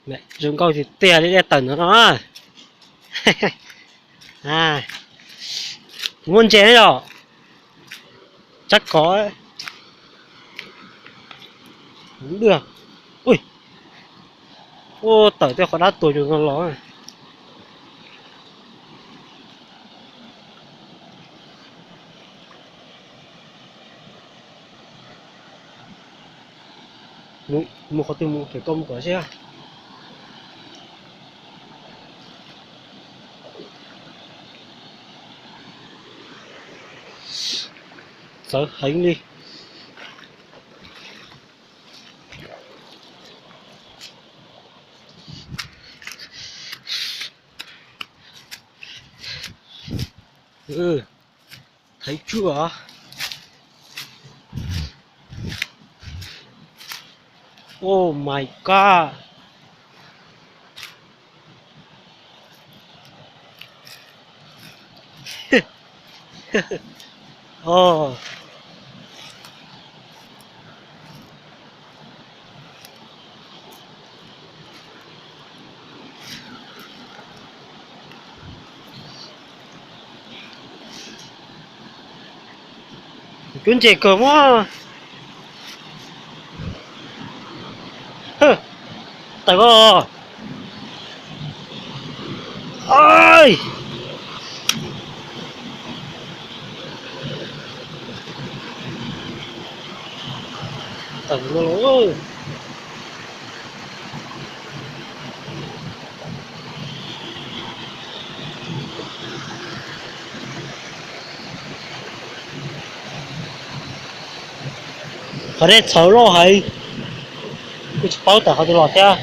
Zoo nkauj tiag tiag li dej tawm ntawd no. Kuv muaj ntses na yom. Tsab kov. Ua, tawm tej qhov dab tuag zoo no los. Mus qhov twg mus, koj mus kom seb. Txawv heev li. Thaiv tsuag. Oh my god. Cub ntses kawg mas. Tawm os. Tawm no los. Qhov dej txhawv loj heev, kuj tsis paub tawm qhov twg los thiab.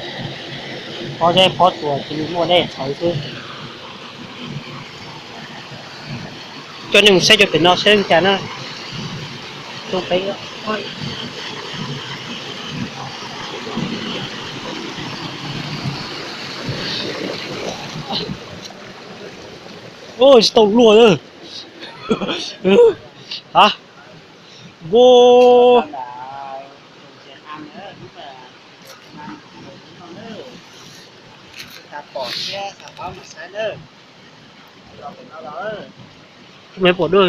Pob zeb pob tsuas cia li muaj dej txhawv xwb. Coj nej mus saib cov pem no saib li cas na. Tsis tau luaj. Ha, npua. Me pom dua.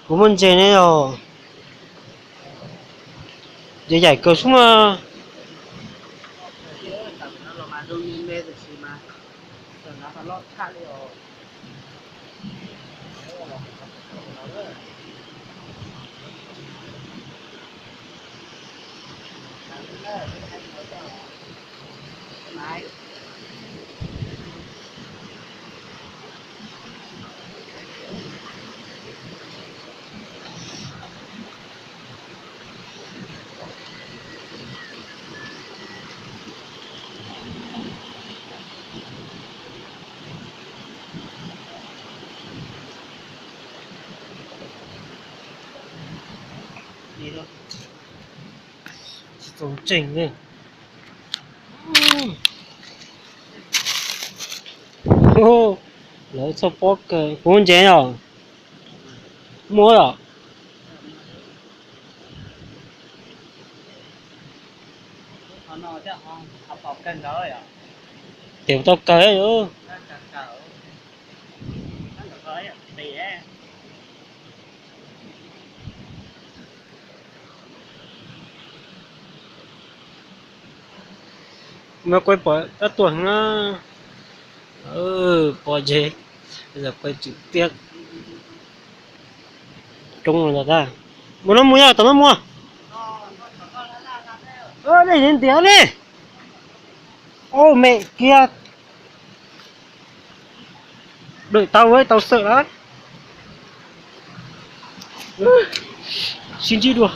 Kuv muaj ntses ne yog. Ces yaim kawg xwb mas. Tsis txaus ntseeg li. Lawv txoj pob kawg, kuv muaj ntses os. Muaj os. Tes tau kawg. Mas kuv pom tab tuaj heev na. Pom ntses, kuv tsis tiag. Coob ntag. Mus no mus, yog tom no mus. Nej ntiav ne. Ub, me kiag. Đuổi tàu với tàu sợ lắm. Sib ntsib dua.